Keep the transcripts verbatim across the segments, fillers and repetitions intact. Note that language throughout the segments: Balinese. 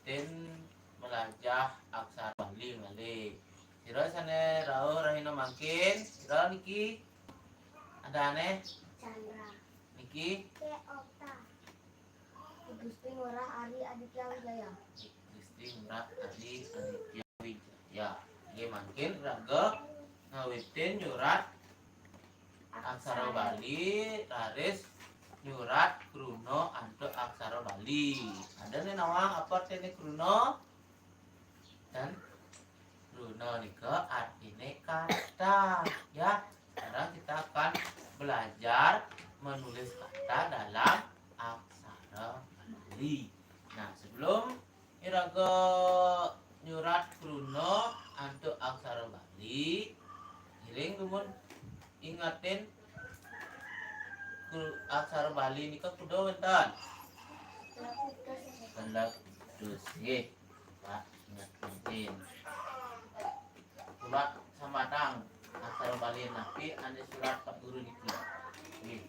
Tin melajah aksara Bali malih. Sira sané rauh rahina mangkin? Sira niki? Adané? Chandra. Niki? Cek Okta. Gusti Ngurah Ari Aditya Wijaya. Gusti Ngurah Ari Aditya Wijaya. Nggih, mangkin raga ngawitin nyurat aksara Bali, raris nyurat kruna antuk aksara Bali. Ada né nawang apa artiné kruna? Dan kruna nika artiné kata. Ya, sekarang kita akan belajar menulis kata dalam aksara Bali. Nah, sebelum iraga nyurat kruna antuk aksara Bali, ngiring dumun ingetin kru-, aksara Bali nika kuda wénten. Peletus, nggih. Pak, inget mungkin. Coba sambatang aksara Bali napi ané surat Pak Guru niki. Nggih.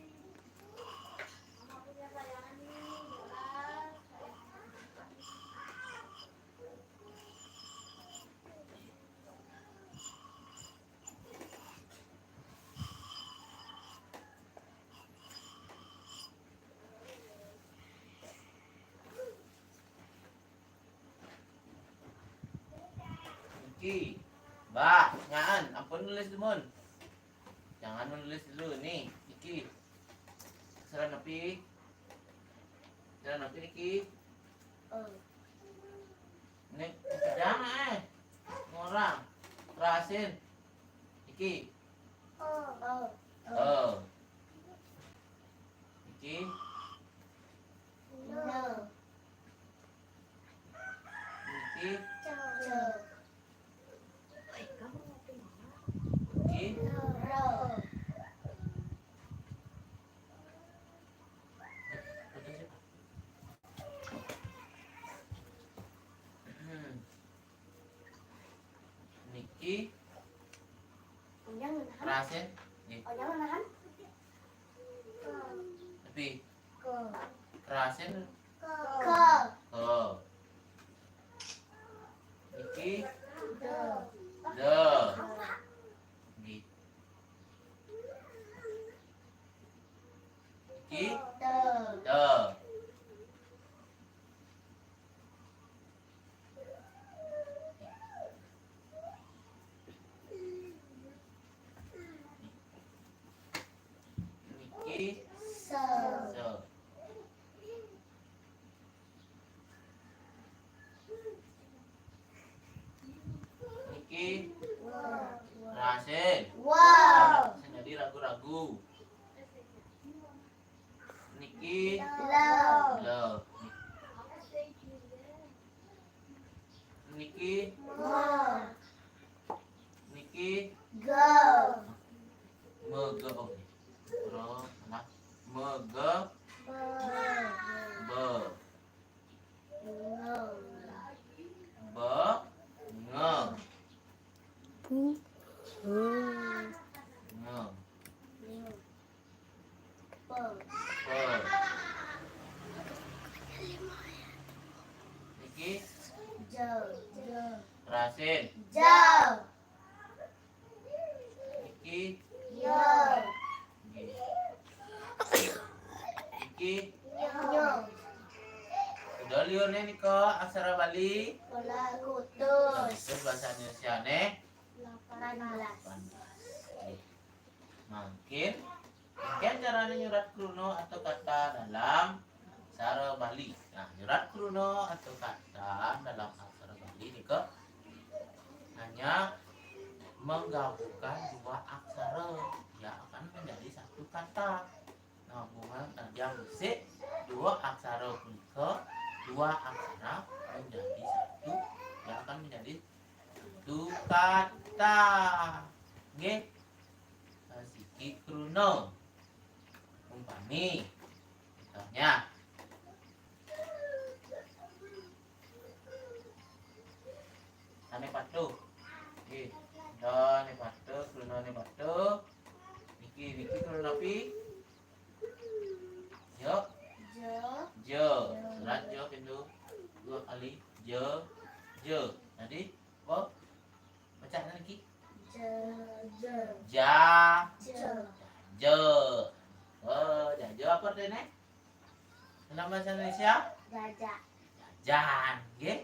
Niki. Bah, ngaan, ampun nulis dumun. Jangan menulis dulu nih, niki. Aksara napi? Aksara napi niki? Nih, jangan eh. Ngorang. Rasin. Niki. Oh. Niki. Niki. Niki. Niki. Rasin. Nggih. Tapi. Rasin. Ko. Ko. Niki. Do. Do. Nggih. Niki. Do. Do. Niki. So. So. Niki. Wow. Rasin. Wow. Sing dadi ragu-ragu. Niki. Lo. Lo. Niki. Mo. Niki. Go. Mege. Oh, ro, nah. Mege. Be. Be. Bengong. Bengong. Pe. Pe. Niki. Jo. Jo. Rasin. Jo. Niki. Yo. Nggih. Niki. Yo. Udah liurnya nika aksara Bali. Pola kutus. Terus bahasa Indonesia nih. Delapan belas. Delapan belas. Nggih. Mangkin, mangkin caranya nyurat kruna atau kata dalam aksara Bali. Nah, nyurat kruna atau kata dalam aksara Bali nika hanya menggabungkan dua aksara, ia akan menjadi satu kata. Nah, hubungan tadi yang sik dua aksara punika, dua aksara menjadi satu, ia akan menjadi satu kata. Nggih. Siki kruna. Umpami, contohnya, ané patuh. Nggih. Ané patuh, krunané patuh. Niki, niki kruna napi? Jo. Jo. Jo. Surat jo pindu. Dua kali. Je, je. Jadi, apa? Baca lagi. Je, je, Ja, je. Je. Oh, jaja apa artinya? Dalam bahasa Indonesia? Jaja. Jajan, nggih.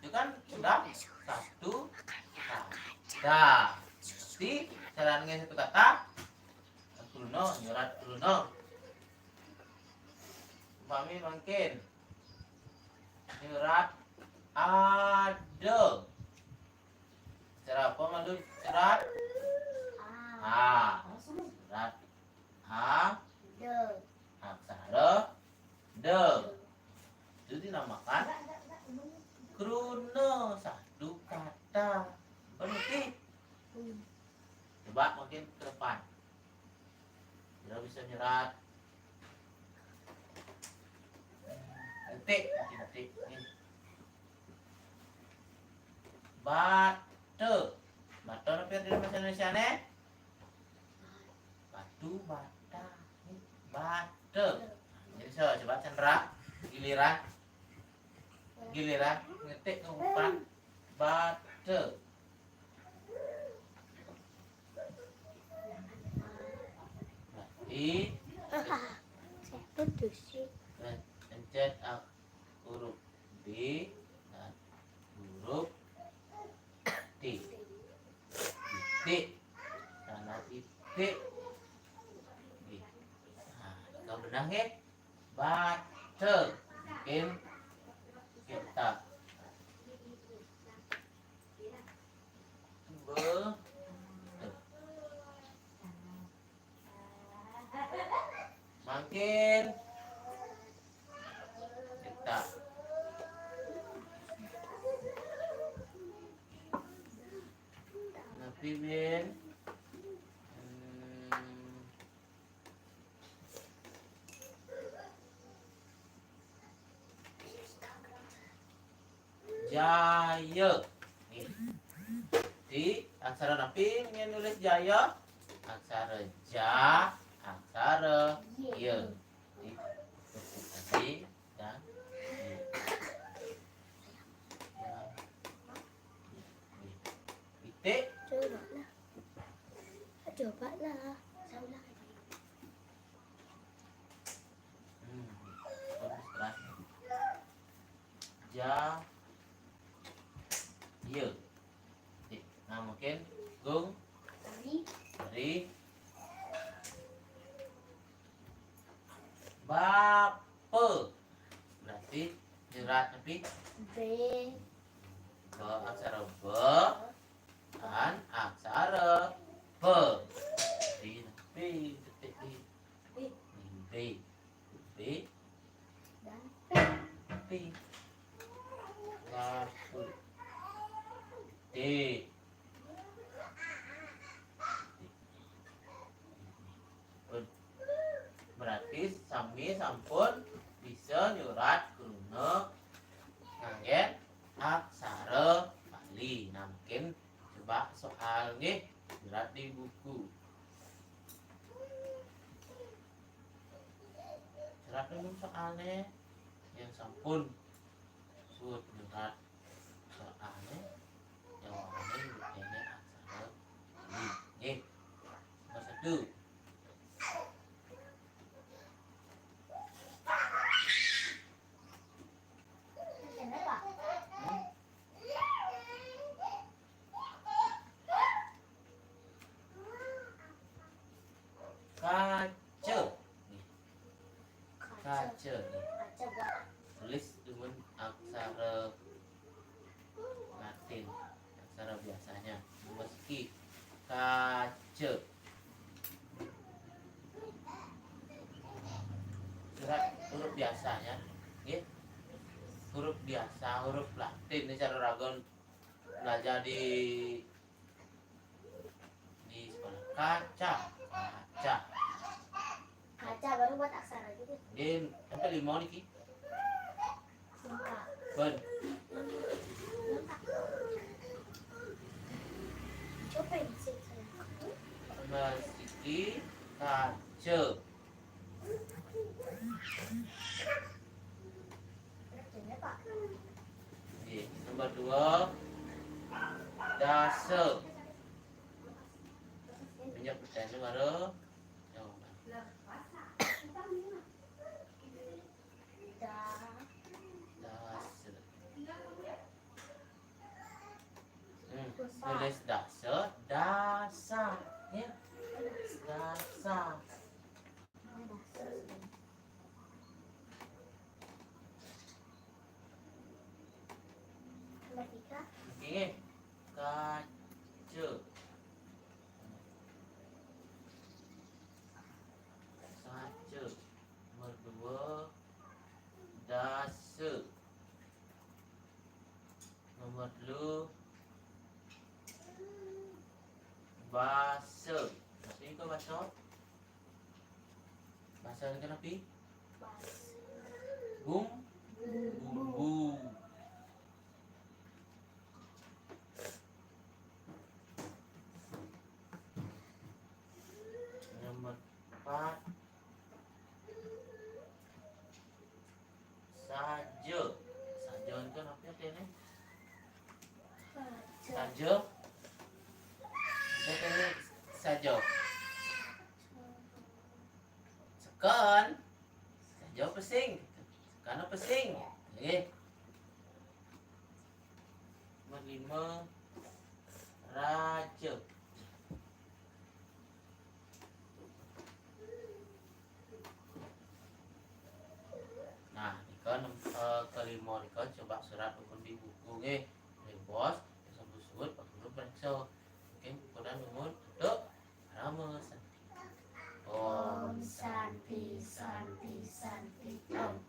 Itu kan sudah satu kata. Berarti syaratnya satu kata. Kruna, nyurat kruna. Umpami mangkin. Nyurat ada. Cara apa malu nyurat? A. Nyurat A. De. Aksara de. Itu dinamakan kruna satu kata. Berarti Hmm. Coba mungkin ke depan. Kita bisa nyurat. Detik, mungkin detik. Nih. Bata. Bata apa arti bahasa Indonesia nih? Batu bata. Nih, bata. Jadi so, coba Chandra giliran. Giliran ngetik ke umpan. Bata. Berarti Saya putus sih. Pencet ah, huruf B dan huruf T. Titik. Karena titik. Nah, kau benang ya? Bata. Mungkin kita Be. Mangkin kita. Napi bin. Hmm. Jaya. Nih. Di aksara napi yang nulis jaya? Aksara ja, aksara ya. Di tadi dan di. Titik. Coba lah. Coba lah. Saya ulang. Hmm. Terus terakhir. Ja. Iya. Oke. Nah, mungkin Gung Tadi dari Bape. Berarti nyurat napi? B Be, aksara be dan aksara be. Di napi detik di B B. B. dan P. P. Lapu. D. Berarti sami sampun bisa nyurat kruna nganggen aksara Bali. Nah, mungkin coba soal nggih, nyurat di buku. Surat dulu soalnya yang sampun suwun nyurat soalnya yang mana bukannya aksara Bali. Nggih. Nomor satu. Kaca. Nih, kaca. Nih. Kaca, Pak. Tulis dengan aksara Latin, aksara biasanya. Meski kaca. Surat huruf biasanya, nggih. Huruf biasa, huruf Latin ini cara ragon belajar di di sekolah. Kaca, kaca. Kaca baru buat aksara gitu. Nggih, sampai lima niki. Lengkap. Pun. Lengkap. Coba yang sih. Meski kaca. Nomor dua, dasa. Minyak putih ni baru. Yo. Dasa. Hmm, tulis dasa, dasa. Ya. Dasa. Okey. Kaca. Saja. Nomor dua, dasa. Nomor telu, basa. Tapi kau basa? Basa ni kan api? Bum? Bumbu. Nomor empat, saja. Saja ni kan api ni? Saja. Saja ni saja. Sekan. Saja pesing. Sekan pesing. Okey. Nomor lima, raja. Nah, nika nem-, eh, kelima nika coba surat ulun di buku nggih. Nggih, bos, sampun surut, ulun periksa. Okey, buku dan ulun tutup. Parama santi. Om santi, santi, santi, om.